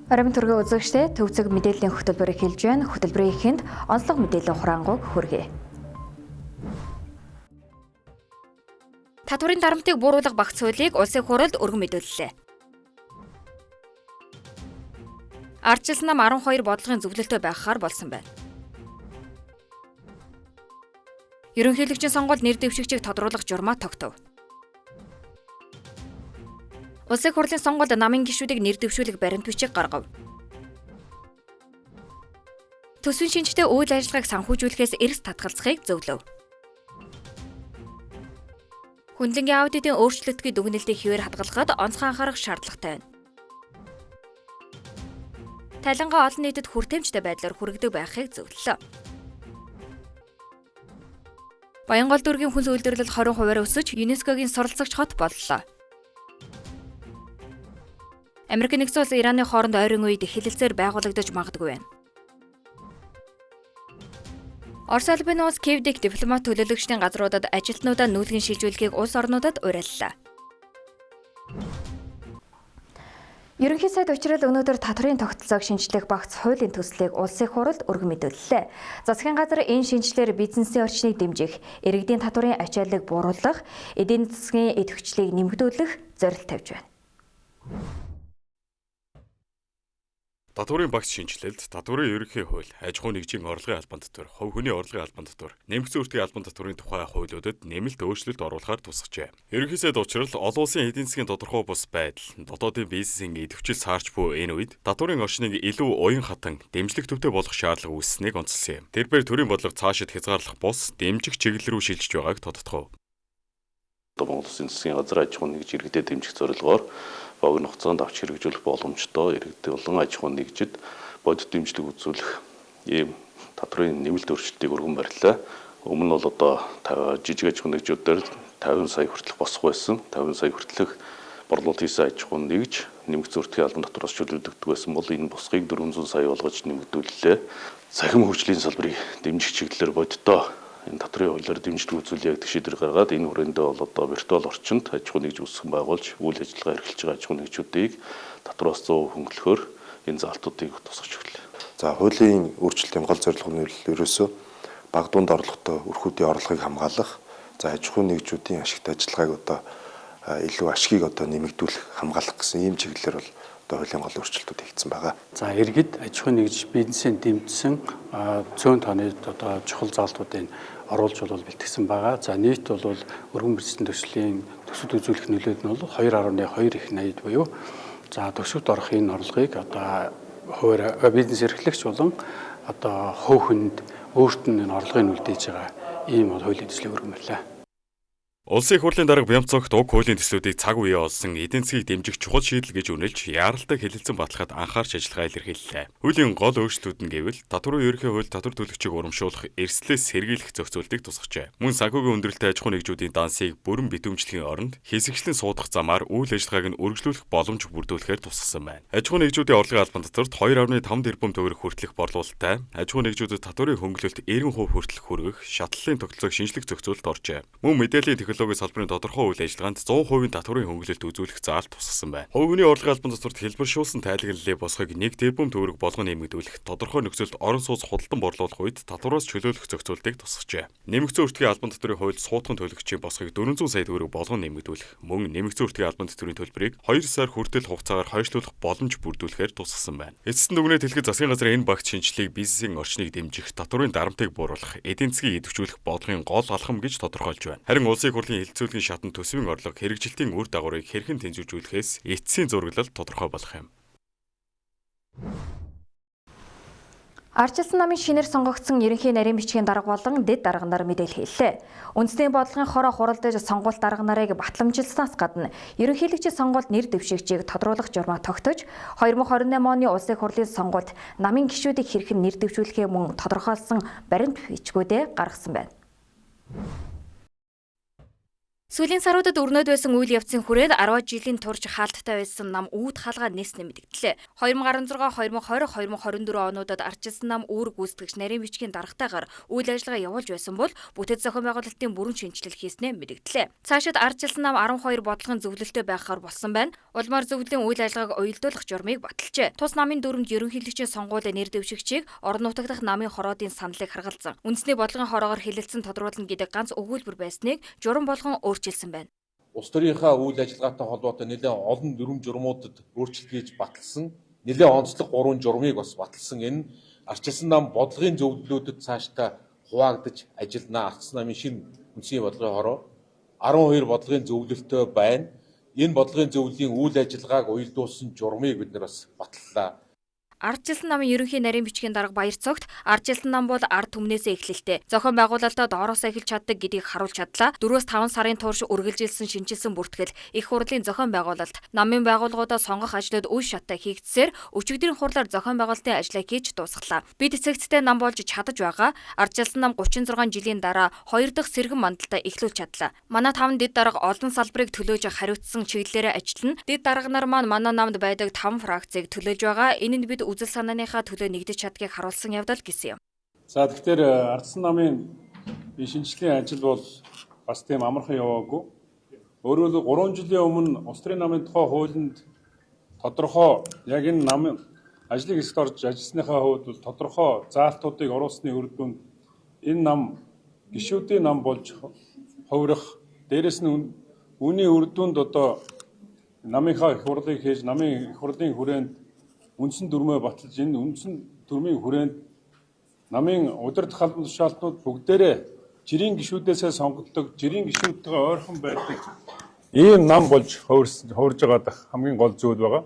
Оройн төргөө үзэгчдээ төвцөг мэдээллийн хөтөлбөрийг хэлж байна. Хөтөлбөрийн эхэнд онцлог мэдээллийн хураангуйг хүргэе. Татварын дарамтыг бууруулах багц хуулийг Улсын хурлд өргөн мэдүүллээ. Ардчилсан нам 12 бодлогын зөвлөлтөй байхаар болсон байна. Ерөнхийлөгчийн сонгуульд нэр дэвшигчийг тодруулах журмаа тогтов. Улсын хурлын сонгуульд намын гишүүдийг нэр дэвшүүлэх баримт бичиг гаргав. Төсвийн шинжтэй үйл ажиллагааг санхүүжүүлэхээс эрс татгалзахыг зөвлөв. Хөндлөнгийн аудитын өөрчлөлтгүй дүгнэлтийг хэвээр хадгалахад онцгой анхаарах шаардлагатай байна. Талангаа олон нийтэд хүртээмжтэй байдлаар хүргэдэг байхыг зөвлөлөө. Баянгол дүүргийн хүнс үйлдвэрлэл 20%-аар өсөж ЮНЕСКО-гийн суралцагч хот боллоо. Америк нэгдсэн улс Ираны хооронд ойрын үед хэлэлцээр байгуулагдаж магадгүй байна. Орос улсын улс Киев дэх дипломат төлөөлөгчдийн газруудад ажилтнуудаа нүүлгэн шилжүүлэхийг улс орнуудад уриаллаа. Ерөнхий сайд учрал өнөөдөр татварын тогтолцоог шинжлэх багц хуулийн төслийг Улсын хурлд өргөн мэдүүллээ. Засгийн газар энэ шинжлэлээр бизнесийн орчныг дэмжих, иргэдийн татварын ачааллыг бууруулах, эдийн засгийн идэвхжлийг нэмэгдүүлэх зорилт тавьж байна. Татварын багц шинэчлэлд татварын ерөнхий хууль, аж ахуйн нэгжийн орлогын албан татвар, хувь хүний орлогын албан татвар, нэмэгдсэн үртгийн албан татварын тухай хуулиудад нэмэлт өөрчлөлт оруулахар тусгажээ. Ерөнхий сайд учрал олон улсын эдийн засгийн тодорхой бус байдал, дотоодын бизнесийн идэвхжил саарч буй энэ үед татварын орчныг илүү уян хатан, дэмжлэг төвтэй болох шаардлага үүссэнийг онцлсон юм. Тэрбээр төрийн бодлого цаашид хязгаарлах бус дэмжих чиглэл рүү шилжиж байгааг тодотгов. Монгол Улсын засгийн газар аж ахуйн нэгж иргэдэд дэмжих зорилгоор богино хугацаанд авч хэрэгжүүлэх боломжтой иргэд болон аж ахуйн нэгжид бодит дэмжлэг үзүүлэх ийм татварын нэмэлт өөрчлөлтийг өргөн барилаа. Өмнө нь бол одоо жижиг аж ахуйн нэгжүүдээр 50 сая хүртэлх босго байсан. 50 сая хүртэлх борлуулалт хийсэн аж ахуйн нэгж нэмэгдсэн үртгийн албан татвараас чөлөөлөгддөг байсан бол энэ босгыг 400 сая болгож нэмэгдүүллээ. Цахим хөгжлийн салбарыг дэмжих чиглэлээр бодиттой энэ татварын хуулиар дэмжлэг үзүүлье гэдэг шийдвэр гаргаад энэ хүрээндээ бол одоо виртуал орчинд аж ахуйн нэгж үүсгэн байгуулж үйл ажиллагаа эрхэлж байгаа аж ахуйн нэгжүүдийг татвараас 100% хөнгөлөхөөр энэ заалтуудыг тусгаж өглөө. За, хуулийн өөрчлөлтийн гол зорилго нь ерөөсөө баг дунд орлоготой өрхүүдийн орлогыг хамгаалах, за аж ахуйн нэгжүүдийн ашигт ажиллагааг одоо илүү ашгийг одоо нэмэгдүүлэх, хамгаалах гэсэн ийм чиглэлээр бол одоо хуулийн гол өөрчлөлтүүд хийгдсэн байгаа. За, иргэд аж ахуйн нэгж бизнесийн дэмжсэн цөөн тооны одоо чухал заалтуудыг оруулж бол бэлтгэсэн байгаа. За, нийт бол өргөн бизнесийн төслийн төсөлд үзүүлэх нөлөөд нь бол 2.2 их 80 буюу за төсөвт орох энэ орлогыг одоо хуваар бизнес эрхлэгч болон одоо хувь хүнд өөрт нь энэ орлогыг үлдээж байгаа ийм бол хуулийн төслийг өргөн барилаа. Улсын хурлын дарга Бямцогт уг хуулийн төслүүдийг цаг үеэ олсон эдийн засгийг дэмжих чухал шийдэл гэж үнэлж яаралтай хэлэлцэн батлахад анхаарч ажиллагаа илэрхийллээ. Хуулийн гол өөрчлөлтүүд нь гэвэл татварын ерөнхий хууль татвар төлөгчийг урамшуулах, эрсдлээс сэргийлэх зохицуултыг тусгажээ. Мөн санхүүгийн өндөрлөлтэй аж ахуйн нэгжүүдийн дансыг бүрэн битүүмжлэхийн оронд хэсэгчлэн суудах замаар үйл ажиллагааг нь үргэлжлүүлэх боломж бүрдүүлэхээр тусгасан байна. Аж ахуйн нэгжүүдийн орлогын албан татварт 2.5 тэрбум төгрөг хүртэлх борлуулалттай, аж ахуйн нэгжүүдэд татварын хөнгөлөлт 90% хүртэлх хүргэх, шатлалын тогтолцоог шинжлэх зохицуулалт оржээ. Мөн мэдээллийн технологийн салбарын тодорхой үйл ажиллагаанд 100% татварын хөнгөлөлт үзүүлэх заалт тусгасан байна. Хувь хүний орлогын албан татварт хэлбэршүүлсэн тайлагналлыг босгыг 1 тэрбум төгрөг болгон нэмэгдүүлэх, тодорхой нөхцөлд орон сууц худалдан борлуулах үед татвараас чөлөөлөх зохицуултыг тусгажээ. Нэмэгдсэн үртгийн албан татварын хуульд суутхан төлөгчийн босгыг 400 сая төгрөг болгон нэмэгдүүлэх, мөн нэмэгдсэн үртгийн албан татварын төлбөрийг 2 сар хүртэл хугацаагаар хойшлуулах боломж бүрдүүлэхээр тусгасан байна. Эцэст нь дүгнэлт хэлэхэд засгийн газрын энэ багц шинжилгээг бизнесийн орчныг дэмжих, татварын дарамтыг бууруулах, эдийн засгийг идэвхжүүлэх бодлогын гол алхам гэж тодорхойлж байна. Харин улсын хурлын хэлэлцүүлгийн шатанд төсвийн орлого хэрэгжилтийн үр дагаврыг хэрхэн тэнцвэржүүлэхээс эцсийн зураглал тодорхой болох юм. Ардчилсан намын шинээр сонгогдсон ерөнхий нарийн бичгийн дарга болон дэд дарга нар мэдээлэл хийлээ. Үндэсний бодлогын хороо хуралдаж сонгуульт дарга нарыг батламжилснаас гадна ерөнхийлөгчийн сонгуульд нэр дэвшигчийг тодруулах журмаа тогтож 2028 оны улсын хурлын сонгуульд намын гишүүдийг хэрхэн нэр дэвшүүлэхээ мөн тодорхойлсон баримт бичгүүдээ гаргасан байна. Сүүлийн саруудад өрнөд байсан үйл явцын хүрээнд 10 жилийн турш хаалттай байсан нам үүд хаалгаа нээснэ мэдгдлээ. 2016, 2020, 2024 онуудад ардчилсан нам үүрэг гүйцэтгэгч нарийн бичгийн даргатайгаар үйл ажиллагаа явуулж байсан бол бүтэц зохион байгуулалтын бүрэн шинэчлэл хийснээ мэдгдлээ. Цаашид ардчилсан нам 12 бодлогын зөвлөлтөй байхаар болсон байна. Улмаар зөвлөлийн үйл ажиллагааг уялдуулах журмыг баталжээ. Тус намын дүрмд ерөнхийлөгчийн сонгуулийн нэр дэвшигчийг орон нутаг дахь намын хороодын саналыг харгалзан үндэсний бодлогын хороогоор хэлэлцэн тодруулна гэдэг ганц өгүүлбэр байсныг журам болгон өөрчилсөн байна. Улс төрийнхөө үйл ажиллагаатай холбоотой нэлээд олон дүрэм журмуудад өөрчлөлт хийж баталсан. Нэлээд онцлог 3 журмыг бас баталсан. Энэ ардчилсан нам бодлогын зөвлөлүүдэд цаашдаа хуваагдаж ажиллана. Ардчилсан намын шинэ үндсийн бодлогын хороо 12 бодлогын зөвлөлтөй байна. Энэ бодлогын зөвлөлийн үйл ажиллагааг уялдуулсан журмыг бид нар бас баталлаа. Ардчилсан намын ерөнхий нарийн бичгийн дарга Баярцогт ардчилсан нам бол ард түмнээсээ эхлэлтэй. Зохион байгуулалтаа доороос эхэлж чаддаг гэдгийг харуулж чадлаа. 4-5 сарын турш үргэлжилсэн шинэчилсэн бүртгэл, их хурлын зохион байгуулалт, намын байгууллагуудаа сонгох ажлууд үе шаттай хийгдсээр өчигдрийн хурлаар зохион байгуулалтын ажлаа хийж дуусгалаа. Бид цэгцтэй нам болж чадаж байгаа. Ардчилсан нам 36 жилийн дараа 2 дахь сэргэн мандалтаа эхлүүлж чадлаа. Манай 5 дэд дарга олон салбарыг төлөөж хариуцсан чиглэлээрээ ажиллана. Дэд дарга нар маань манай намд байдаг 5 фракцийг төлөөж байгаа. Энэ нь бид үзэл санааныхаа төлөө нэгдэж чаддгийг харуулсан явдал гэсэн юм. За тэгэхээр ардсан намын шинжлэлийн ажил бол бас тийм амархан яваагүй. Өөрөөр хэлбэл 3 жилийн өмнө улс төрийн намын тухай хуулинд тодорхой яг энэ намын ажлын хэсэгт орж ажилласныхаа хувьд бол тодорхой заалтуудыг оруулсны үр дүнд энэ нам гишүүдийн нам болж хувирах, дээрэс нь үүний үр дүнд одоо намынхаа их хурлыг хийж, намын их хурлын хүрээнд үндсэн дүрмээ баталж, энэ үндсэн дүрмийн хүрээнд намын удирдах албан тушаалтнууд бүгдээрээ жирийн гишүүдээсээ сонгогддог, жирийн гишүүдтэйгээ ойрхон байдаг ийм нам болж хувирж байгаа хамгийн гол зүйл байгаа.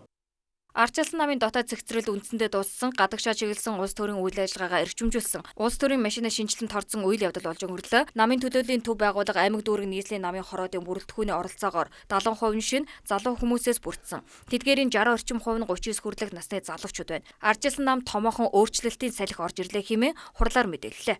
Ардчилсан намын дотоод цэгцрэл үндсэндээ дууссан, гадагшаа чиглэсэн улс төрийн үйл ажиллагаагаа эрчимжүүлсэн, улс төрийн машины шинэчлэлд орсон үйл явдал болж өнгөрлөө. Намын төлөөллийн төв байгууллага аймаг дүүргийн нийслэлийн намын хороодын бүрэлдэхүүний оролцоогоор 70% нь шинэ залуу хүмүүсээс бүрдсэн. Тэдгээрийн 60 орчим хувь нь 39 хүртэлх насны залуучууд байна. Ардчилсан нам томоохон өөрчлөлтийн салхи орж ирлээ хэмээн хурлаар мэдээллээ.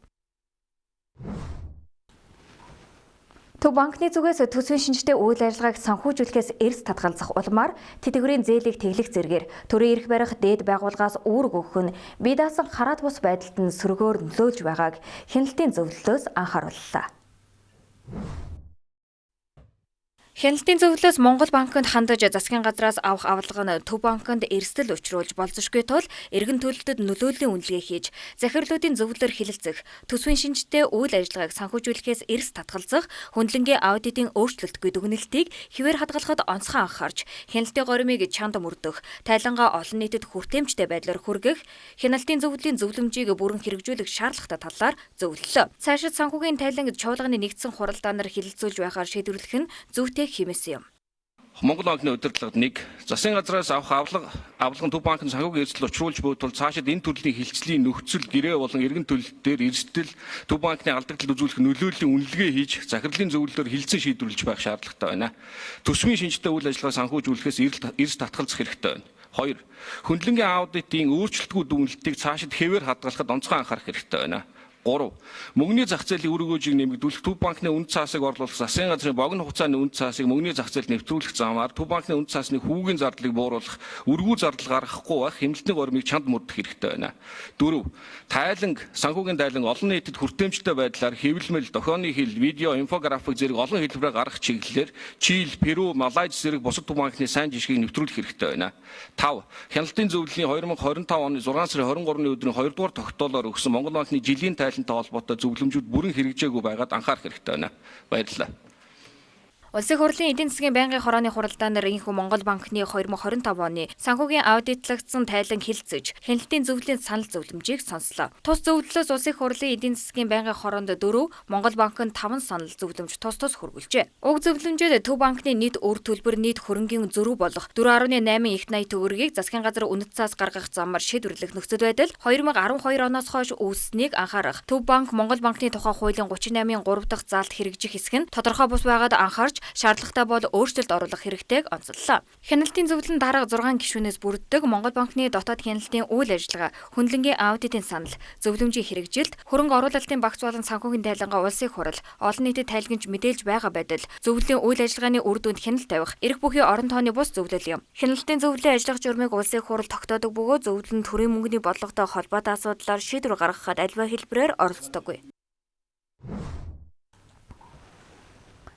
Төв банкны зүгээс төсвийн шинжтэй үйл ажиллагааг санхүүжүүлэхээс эрс татгалзах улмаар тэтгэврийн зээлийг тэглэх зэргээр төрийн эрх барих дээд байгууллагаас үүрэг өгөх нь бие даасан хараат бус байдалд нь сөргөөр нөлөөлж байгааг хяналтын зөвлөлөөс анхаарууллаа. Хяналтын зөвлөлөөс Монгол банкнд хандаж засгийн газраас авах авалга нь Төв банкнд эрсдэл учруулж болзошгүй тул эргэн төлөлтөд нөлөөллийн үнэлгээ хийж, захирлуудын зөвлөлөөр хэлэлцэх, төсвийн шинжтэй үйл ажиллагааг санхүүжүүлэхээс эрс татгалзах, хөндлөнгийн аудитын өөрчлөлтгүй дүгнэлтийг хэвээр хадгалахад онцгой анхаарч, хяналтын горимыг чанд мөрдөх, тайлангаа олон нийтэд хүртээмжтэй байдлаар хүргэх, хяналтын зөвлөлийн зөвлөмжийг бүрэн хэрэгжүүлэх шаардлагатай талаар зөвлөлөө. Цаашид санхүүгийн тайлан чуулганы нэгдсэн хуралдаанаар хэлэлцүүлж байхаар шийдвэрлэх нь зүйтэй хэмээсэн юм. Монгол банкны удирдлагад 1 засгийн газраас авах авалга нь Төв банкны санхүүгийн эрсдэл учруулж буй тул цаашид энэ төрлийн хилцлийн нөхцөл гэрээ болон эргэн төлөлт дээр эрсдэл Төв банкны алдагдал үзүүлэх нөлөөллийн үнэлгээ хийж захирлын зөвлөлөөр хилцэн шийдвэрлэж байх шаардлагатай байна. Төсвийн шинжтэй үйл ажиллагаа санхүүжүүлэхээс эрс татгалзах хэрэгтэй байна. 2. Хөндлөнгийн аудитын өөрчлөлтгүй дүгнэлтийг цаашид хэвээр хадгалахад онцгой анхаарах хэрэгтэй байна. 3. Мөнгөний зах зээлийн үр өгөөжийг нэмэгдүүлэх, Төв банкны үнэт цаасыг орлуулах, засгийн газрын богино хугацааны үнэт цаасыг мөнгөний зах зээлд нэвтрүүлэх замаар Төв банкны үнэт цаасны хүүгийн зардлыг бууруулах, өргүү зардал гаргахгүй байх, хэмнэлтний горимыг чанд мөрдөх хэрэгтэй байна. 4. Тайланг, санхүүгийн тайланг олон нийтэд хүртээмжтэй байдлаар хэвлэмэл, дохионы хэл, видео, инфографик зэрэг олон хэлбэрээр гаргах чиглэлээр Чили, Перу, Малайз зэрэг бусад Төв банкны сайн жишгийг нэвтрүүлэх хэрэгтэй байна. 5. Хяналтын зөвлөлийн 2025 оны 6 сарын 23-ны өдрийн 2 дугаар тогтоолоор өгсөн Монгол банкны жилийн тайлантай холбоотой зөвлөмжүүд бүрэн хэрэгжээгүй байгаад анхаарах хэрэгтэй байна. Баярлалаа. Улсын хурлын эдийн засгийн байнгын хорооны хуралдаанаар ийнхүү Монгол банкны 2025 оны санхүүгийн аудитлагдсан тайлан хэлэлцэж, хяналтын зөвлөлийн санал зөвлөмжийг сонслоо. Тус зөвлөлөөс Улсын хурлын эдийн засгийн байнгын хороонд 4, Монгол банкнд 5 санал зөвлөмж тус тус хүргэлжээ. Уг зөвлөмжөд Төв банкны нийт үр төлбөр нийт хөрөнгийн зөрүү болох 4.8 их 80 төгрөгийг засгийн газар үнэт цаас гаргах замаар шийдвэрлэх нөхцөл байдал 2012 оноос хойш үүссэнийг анхаарах. Төв банк Монгол банкны тухай хуулийн 38-ын 3 дахь заалт хэрэгжих хэсэг нь тодорхой бус байгаад анхаарч шаардлагатай бол өөрчлөлт оруулах хэрэгтэйг онцоллоо. Хяналтын зөвлөлийн дарга 6 гишүүнээс бүрддэг Монгол банкны дотоод хяналтын үйл ажиллагаа, хөндлөнгийн аудитын санал, зөвлөмжийн хэрэгжилт, хөрөнгө оруулалтын багц болон санхүүгийн тайлангаа улсын хурал, олон нийтэд тайлгнаж мэдээлж байгаа байдал, зөвлөлийн үйл ажиллагааны үр дүнд хяналт тавих, эрх бүхий орон тооны бус зөвлөл юм. Хяналтын зөвлөлийн ажиллах журмыг улсын хурал тогтоодог бөгөөд зөвлөл нь төрийн мөнгөний бодлоготой холбоотой асуудлаар шийдвэр гаргахад альва хэлбэрээр оролцдоггүй.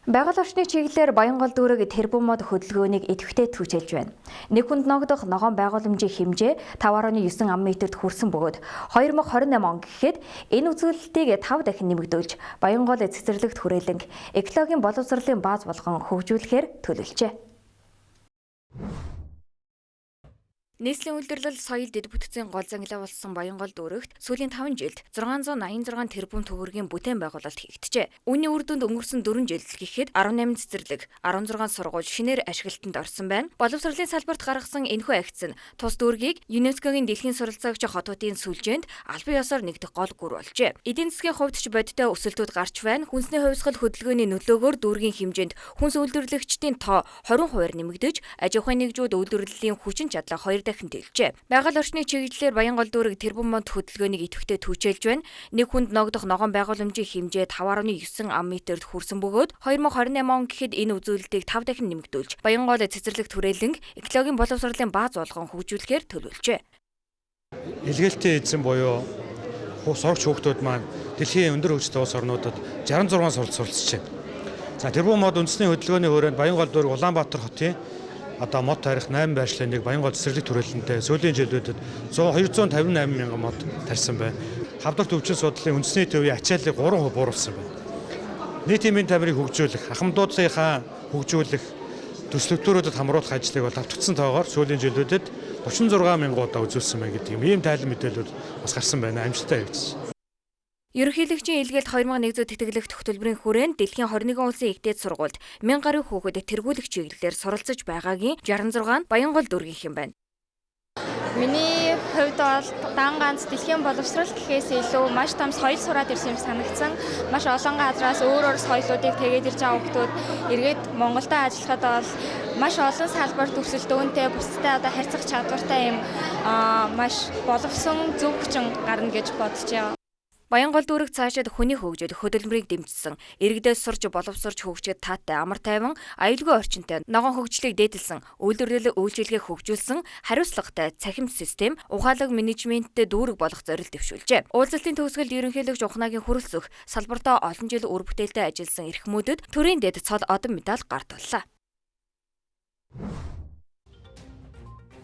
Байгаль орчны чиглэлээр Баянгол дүүрэг тэрбум мод хөдөлгөөнийг идэвхтэй түгжээлж байна. Нэг хүнд ногдох ногоон байгууламжийн хэмжээ 5.9 ам метрт хүрсэн бөгөөд 2028 он гэхэд энэ үзүүлэлтийг 5 дахин нэмэгдүүлж Баянгол цэцэрлэгт хүрээлэн экологийн боловсролын бааз болгон хөгжүүлэхээр төлөвлөжээ. Нийслэлийн үйлдвэрлэл соёл дэд бүтцийн гол зангилаа болсон Баянгол дүүрэгт сүүлийн 5 жилд 686 тэрбум төгрөгийн бүтээн байгуулалт хийгджээ. Үүний үр дүнд өнгөрсөн 4 жилд гэхэд 18 цэцэрлэг, 16 сургууль шинээр ашиглалтанд орсон байна. Боловсролын салбарт гаргасан энэхүү агц нь тус дүүргийг ЮНЕСКО-гийн дэлхийн суралцаагч хотуудын сүлжээнд албан ёсоор нэгдэх гол гүр болжээ. Эдийн засгийн хувьд ч бодиттой өсөлтүүд гарч байна. Хүнсний хувьсгал хөдөлгөөний нөлөөгөөр дүүргийн хэмжээнд хүнс үйлдвэрлэгчдийн тоо 20% нэмэгдэж, аж ахуйн нэгжүүд үйлдвэрлэлийн хүчин чадлаа 2 дахин дэлжээ. Байгаль орчны чиглэлээр Баянгол дүүрэг тэрбум мод хөдөлгөөнийг идэвхтэй түгжээлж байна. Нэг хүнд ногдох ногоон байгууламжийн хэмжээ 5.9 ам метрт хүрсэн бөгөөд 2028 он гэхэд энэ үзүүлэлтийг 5 дахин нэмэгдүүлж Баянгол цэцэрлэг түрээлэнг экологийн боловсролын бааз болгон хөгжүүлэхээр төлөвлөжээ. Илгээлтийн эзэн буюу сурагч хүүхдүүд маань дэлхийн өндөр хөгжилтэй улс орнуудад 66 суралц суралцжээ. За тэрбум мод үндэсний хөдөлгөөний хүрээнд Баянгол дүүрэг Улаанбаатар хотын одоо мод тарих 8 байршлын нэг Баянгол цэцэрлэг түрээлэнтэй сүүлийн жилүүдэд 258 мянган мод тарьсан байна. Хавдар төвчин судлалын үндэсний төвийн ачааллыг 3% бууруулсан байна. Нийтийн мэнд тамирыг хөгжүүлэх, ахмадуудлынхаа хөгжүүлэх, төслөختөрүүдэд хамруулах ажлыг бол давтагдсан тоогоор сүүлийн жилүүдэд 36 мянган удаа үзүүлсэн байна гэдэг юм. Ийм тайлан мэдээлүүд бас гарсан байна. Амжилттай явагдсан. Ерөнхийлөгчийн илгээлт 2100 тэтгэлэгт хөтөлбөрийн хүрээнд дэлхийн 21 улсын эгдээд сургуульд 1000 гаруй хүүхэд тэргүүлэх чиглэлээр суралцж байгаагийн 66 нь Баянгол дүүргийнх юм байна. Миний хувьд бол дан ганц дэлхийн боловсрол гэхээс илүү маш том соёл сураад ирсэн юм санагдсан. Маш олон газраас өөр өөр соёлуудыг тэгээд ирж байгаа хүмүүс эргээд Монголдо ажиллахад бол маш олон салбарт өрсөлдөөнтэй, бусдтай одоо харьцах чадвартай юм маш боловсон зөв хүчин гарна гэж бодож байгаа. Баянгол дүүрэг цаашид хүний хөгжил хөдөлмөрийг дэмжсэн, иргэдээс сурч боловсрч хөгжихэд таатай амар тайван, аюулгүй орчинтой, ногоон хөгжлийг дээдэлсэн, үйлдвэрлэл үйлчилгээг хөгжүүлсэн, хариуцлагатай цахим систем, ухаалаг менежменттэй дүүрэг болох зорилт дэвшүүлжээ. Уулзалтын төгсгөлд ерөнхийлөгч Ухнаагийн хүрэлцэх, салбартаа олон жил үр бүтээлтэй ажилласан эрхмүүдэд төрийн дэд цол одон медаль гарт боллоо.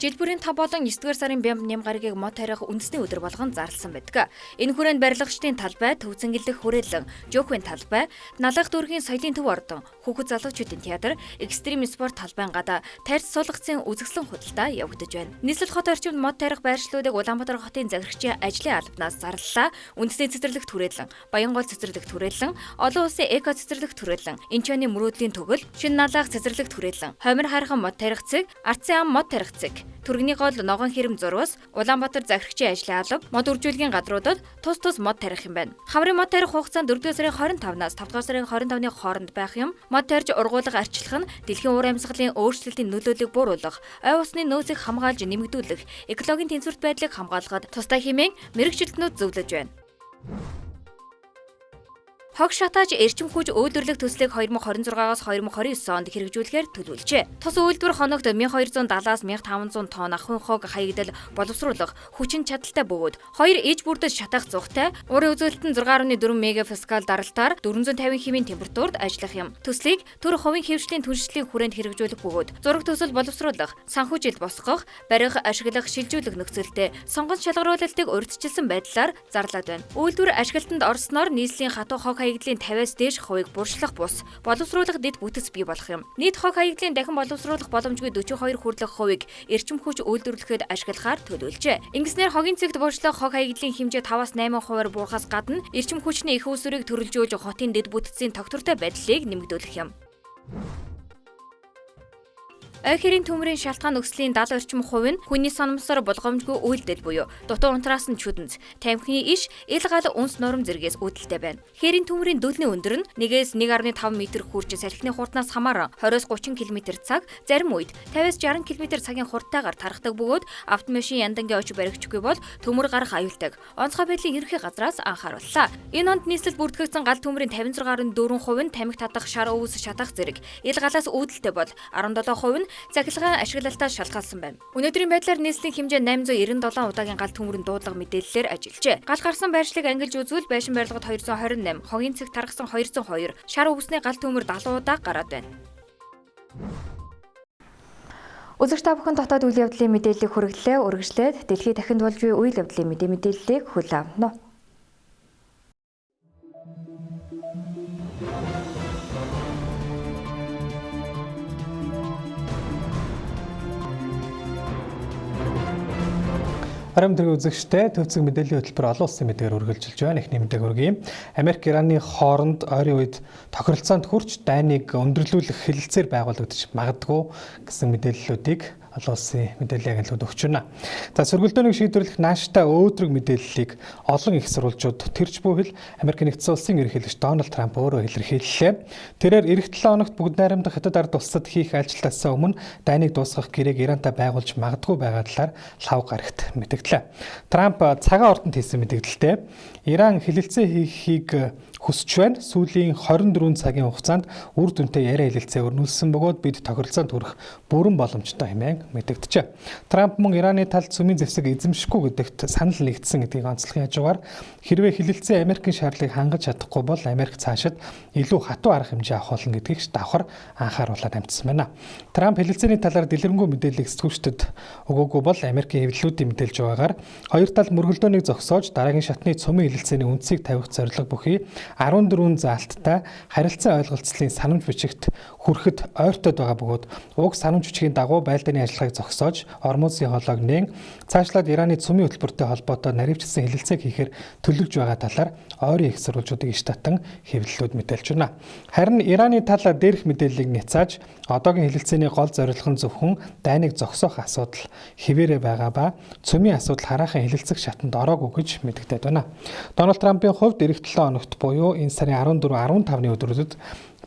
Жил бүрийн 5 болон 9-р сарын бямб нэм гарагийг мод тарих үндэсний өдөр болгон зарласан байдаг. Энэ хүрээнд барилгачдын талбай, төв цэнгэлдэх хүрээлэн, жөөхвийн талбай, Налах дүүргийн соёлын төв ордон, хүүхэд залуучуудын театр, экстрим спорт талбайн гадаа тарьц суулгацын үзэсгэлэн худалдаа явагдаж байна. Нийслэл хот орчимд мод тарих байршлуудыг Улаанбаатар хотын захирагчийн ажлын албанаас зарлалаа. Үндэсний цэцэрлэг түрээлэн, Баянгол цэцэрлэг түрээлэн, олон улсын эко цэцэрлэг түрээлэн, Инчоны мөрөөдлийн төгөл, Шинэ Налах цэцэрлэг түрээлэн, Хомир хайрхан мод тарих цэг, Ардсын ам мод тарих цэг. Түргэний гол ногоон хэрэм зурвас, Улаанбаатар захирагчийн ажлын алба, мод үржүүлгийн газруудад тус тус мод тарих юм байна. Хаврын мод тарих хугацаа нь 4-р сарын 25-наас 5-р сарын 25-ны хооронд байх юм. Мод тарьж ургуулга арчлах нь дэлхийн уур амьсгалын өөрчлөлтийн нөлөөллийг бууруулах, ой усны нөөцийг хамгаалж нэмэгдүүлэх, экологийн тэнцвэрт байдлыг хамгаалахад тустай хэмээн мэргэжилтнүүд зөвлөж байна. Хог шатааж эрчим хүч үйлдвэрлэх төслийг 2026-аас 2029 онд хэрэгжүүлэхээр төлөвлөжээ. Тус үйлдвэр хоногт 1270-аас 1500 тонн ахуйн хог хаягдал боловсруулах хүчин чадалтай бөгөөд 2 иж бүрдэл шатаах зугтай уурын үзүүлэлт нь 6.4 мегапаскал даралтаар 450 хэмийн температурт ажиллах юм. Төслийг төр хувийн хэвшлийн түншлэлийн хүрээнд хэрэгжүүлэх бөгөөд зураг төсөл боловсруулах, санхүүжилт босгох, барих, ашиглах, шилжүүлэх нөхцөлтэй сонгон шалгаруулалтыг урьдчилсан байдлаар зарлаад байна. Үйлдвэр ашиглалтанд орсноор нийслэлийн хатуу хог хаягдлын 50-аас дээш хувийг буршлах бус боловсруулах дэд бүтэц бий болох юм. Нийт хог хаягдлын дахин боловсруулах боломжгүй 42 хүртэлх хувийг эрчим хүч үйлдвэрлэхэд ашиглахаар төлөвлөжээ. Ингэснээр хогийн цэгт буршлах хог хаягдлын хэмжээ 5-аас 8 хувиар буурахаас гадна эрчим хүчний их үүсвэрийг төрөлжүүлж хотын дэд бүтцийн тогтвортой байдлыг нэмэгдүүлэх юм. Ой хэрийн төмрийн шалтгаан өслийн 70 орчим хувь нь хүний сономсоор болгоомжгүй үйлдэл буюу дутуу унтраас нь чүдэнц, тамхины иш, ил гал үнс нурам зэргээс үүдэлтэй байна. Хэрийн төмрийн дөлний өндөр нь 1-ээс 1.5 м хүрч салхины хурднаас хамааран 20-30 км цаг, зарим үед 50-60 км цагийн хурдтайгаар тархдаг бөгөөд автомашин яндангийн очи баригчгүй бол төмөр гарах аюултай. Онцгой байдлын ерөнхий газраас анхаарууллаа. Энэ онд нийслэл бүртгэгдсэн гал төмрийн 56.4% нь тамхи татах, шар өвс шатах зэрэг ил галаас үүдэлтэй бол 17% нь цахилгаан ашиглалтаас шалтгаалсан байна. Өнөөдрийн байдлаар нийслэлийн хэмжээ 897 удаагийн гал төмрийн дуудлага мэдээллээр ажиллажээ. Гал гарсан байршлыг ангилж үзвэл байшин барилгад 228, хогийн цэг таргасан 202, шар өвсний гал төмөр 70 удаа гараад байна. Үзэгч та бүхэн дотоод үйл явдлын мэдээллийг хүргэлээ. Үргэлжлээд дэлхийд дахинд болж буй үйл явдлын мэдээллийг хүлээн авна. Оройн тэрэг үзэгчтэй төв зэг мэдээллийн хөтөлбөр олон улсын мэдээгээр үргэлжилж байна. Эхний мэдээг хүргэе. Америк Ираны хооронд ойрын үед тохиролцоонд хүрч дайныг өндөрлүүлэх хэлэлцээр байгуулагдаж магадгүй гэсэн мэдээллүүдийг олон улсын мэдээллийн агентлагууд өгч байна. За сөргөлдөөнийг шийдвэрлэх нааштай өөдрөг мэдээллийг олон их сурвалжууд тэрч бүхэл Америк нэгдсэн улсын ерөнхийлөгч Дональд Трамп өөрөө илэрхийллээ. Тэрээр эх 7 хоногт бүгд найрамдах Хятад ард улсад хийх ажилтнаас өмнө дайныг дуусгах гэрээг Ирантай байгуулж магадгүй байгаа талаар лав гарагт мэдгдлээ. Трамп цагаан ордонд хийсэн мэдгдэлтэй Иран хэлэлцээ хийхийг хүсэж байна. Сүүлийн 24 цагийн хугацаанд үр дүнтэй яриа хэлэлцээ өрнүүлсэн бөгөөд бид тохиролцоонд хүрэх бүрэн боломжтой хэмээн мэдэгджээ. Трамп мөн Ираны талд сүмийн зэвсэг эзэмшихгүй гэдэгт санал нэгдсэн гэдгийг онцлохын хажуугаар хэрвээ хэлэлцээ Америкийн шаардлагыг хангаж чадахгүй бол Америк цаашид илүү хатуу арга хэмжээ авах болно гэдгийг давхар анхааруулад амтсан байна. Трамп хэлэлцээний талаар дэлгэрэнгүй мэдээллийг сэтгүүлчдэд өгөөгүй бол Америкийн хэвлэлүүдийн мэдээлж байгаагаар хоёр тал мөргөлдөөнийг зогсоож дараагийн шатны цөмийн хэлэлцээний үндсийг тавих зорилго бүхий 14 заалттай харилцан ойлголцлын санамж бичигт хүрэхэд ойртоод байгаа бөгөөд уг санамж бичгийн дагуу байлдааны ажиллагааг зогсоож Ормузын хоолойг нээн цаашлаад Ираны цөмийн хөтөлбөртэй холбоотой наривчлсан хэлэлцээг хийхээр төлөвлөж байгаа талаар ойрын их сурвалжуудыг иш татан хэвлэлүүд мэдээлж байна. Харин Ираны тал дээрх мэдээллийг няцааж одоогийн хэлэлцээний гол зорилго нь зөвхөн дайныг зогсоох асуудал хэвээрээ байгаа ба цөмийн асуудал хараахан хэлэлцэх шатанд ороогүй гэж мэдэгдээд байна. Дональд Трампын хувьд эх 7 хоногт буюу энэ сарын 14, 15-ны өдрүүдэд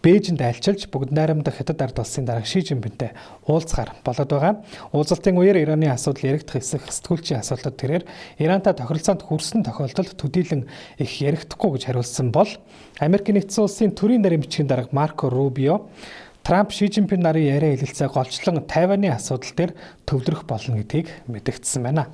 Бээжинд айлчилж бүгд найрамдах Хятад ард улсын дарга Ши Жинпинтэй уулзахаар болоод байгаа. Уулзалтын үеэр Ираны асуудал яригдах эсэх сэтгүүлчийн асуултад тэрээр Ирантай тохиролцоонд хүрсэн тохиолдолд төдийлөн их яригдахгүй гэж хариулсан бол Америк нэгдсэн улсын төрийн нарийн бичгийн дарга Марко Рубио Трамп Ши Жинпин нарын яриа хэлэлцээ голчлон Тайваны асуудал дээр төвлөрөх болно гэдгийг мэдэгдсэн байна.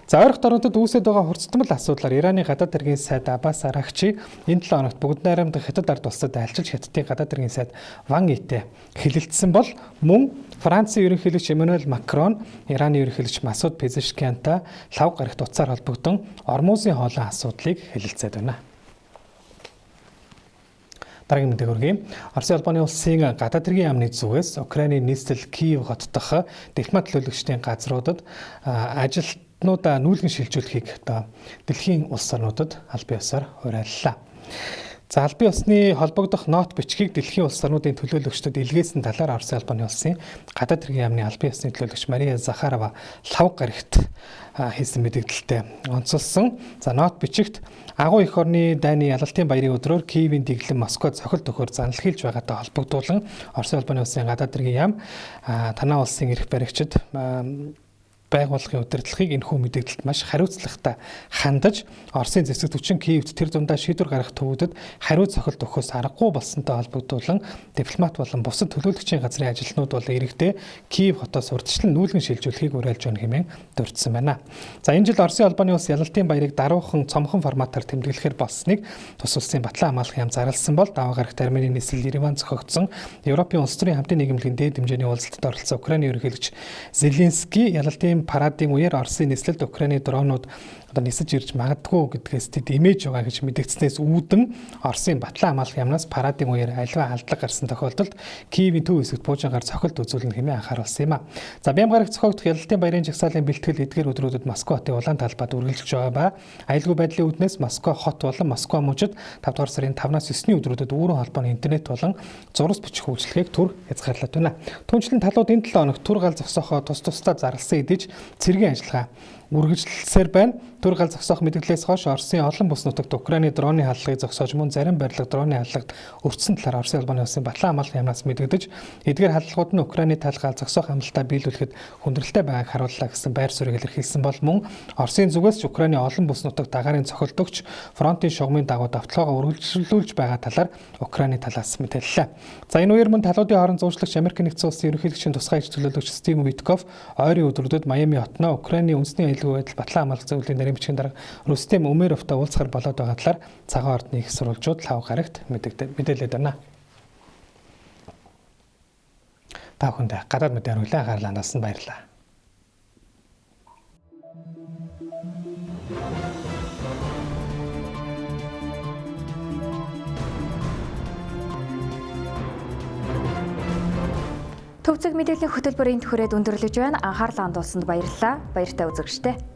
За ойрох дорнодод үүсэт байгаа хурцтмал асуудлаар Ираны гадаад хэргийн сайд Аббас Арагчи энэ 7 хоногт бүгд найрамдах Хятад ард улсад айлчилж Хятадын гадаад хэргийн сайд Ван Итэй хэлэлцсэн бол мөн Францын ерөнхийлөгч Эммануэль Макрон, Ираны ерөнхийлөгч Масуд Пезешкиантай лав гарагт утсаар холбогдсон Ормузын хоолой асуудлыг хэлэлцээд байна. Дараагийн мэдээг хүргэе. Оросын холбооны улсын гадаад хэргийн яамны зүгээс Украины нийслэл Киев хот дахь дипломат төлөөлөгчдийн газруудад ажилтнуудаа нүүлгэн шилжүүлэхийг одоо дэлхийн улс орнуудад албан ёсоор уриаллаа. За албан ёсны холбогдох нот бичгийг дэлхийн улс орнуудын төлөөлөгчдөд илгээсэн талаар Оросын холбооны улсын гадаад хэргийн яамны албан ёсны төлөөлөгч Мария Захарова лав гарагт хийсэн мэдэгдэлтэй онцолсон. За нот бичигт агуу эх орны дайны ялалтын баярын өдрөөр Киевийн дэглэм Москвад цохил төхөөр занал хийлж байгаатай холбогдуулан Оросын холбооны улсын гадаад хэргийн яам танаа улсын эрх баригчид байгууллагын удирдлагыг энэхүү мэдэгдэлд маш хариуцлагатай хандаж Оросын зэвсэг түвшин Киевд тэр дундаа шийдвэр гаргах төвүүдэд хариу цохилт өгөхөөс аргагүй болсонтой холбогдуулан дипломат болон бусад төлөөлөгчийн газрын ажилтнууд болон иргэдээ Киев хотоос урьдчилан нүүлгэн шилжүүлэхийг уриалж байна хэмээн дурдсан байна. За энэ жил Оросын холбооны улс ялалтын баярыг даруухан цомхон форматаар тэмдэглэхээр болсныг тус улсын Батлан хамгаалах яам зарласан бол даваа гарагт Арменийн нийслэл Ереван зохиогдсон Европын улс төрийн хамтын нийгэмлэгийн дээд хэмжээний уулзалтад оролцсон Украины ерөнхийлөгч Зеленский ялалтын парадын үеэр Оросын нийслэлд Украины дронууд одоо нисэж ирж магадгүй гэдгээс тэд имэж байгаа гэж мэдэгдснээс үүдэн Оросын Батлан хамгаалах яамнаас парадын үеэр аливаа алдлага гарсан тохиолдолд Киевийн төв хэсэгт буужингаар цохилт үзүүлнэ хэмээн анхааруулсан юм а. За Бям гарагт зохиогдох ялалтын баярын жагсаалын бэлтгэл эдгээр өдрүүдэд Москва хотын улаан талбайд үргэлжилж байгаа ба аюулгүй байдлын үүднээс Москва хот болон Москва мужид 5 дугаар сарын 5-наас 9-ний өдрүүдэд үүрэн холбооны интернет болон зурас бичих үйлчилгээг түр хязгаарлаад байна. Түүнчлэн талууд энэ 7 хоногт түр гал зогсоохоо тус тусдаа зарласан эдэж цэргийн ажиллагаа үргэлжлэлсээр байна. Түр гал зогсоох мэдээллээс хойш Оросын олон бүс нутагт Украины дроны халдлагыг зогсоож мөн зарим барилга дроны халдлагад өртсөн талаар Оросын холбооны улсын Батлан хамгаалах яамнаас мэдэгдэж эдгээр халдлагууд нь Украины тал гал зогсоох амлалтаа биелүүлэхэд хүндрэлтэй байгааг харууллаа гэсэн байр суурийг илэрхийлсэн бол мөн Оросын зүгээс ч Украины олон бүс нутагт агаарын цохилт өгч фронтын шугамын дагуу давталгаагаа үргэлжлүүлж байгаа талаар Украины талаас мэдээллээ. За энэ үеэр мөн талуудын хооронд зуучлагч Америк нэгдсэн улсын ерөнхийлөгчийн тусгай аж төлөөлөгч Стив Виткоф ойрын өдрүүдэд Майами хотноо Украины үндэсний аюулгүй байдал Батлан хамгаалах зөвлөлийн нарийн бичгийн дарга Рустем Умеровтой уулзахар болоод байгаа талаар Цагаан ордны их сурвалжууд лав гарагт мэдээлээд байна. Та бүхэнд гадаад мэдээ харуулсан анхаарлаа хандуулсанд баярлалаа. Төв зэг мэдээллийн хөтөлбөрийн төхөрөөд өндөрлөж байна. Анхаарлаа хандуулсанд баярлалаа. Баяртай үзэгчдээ.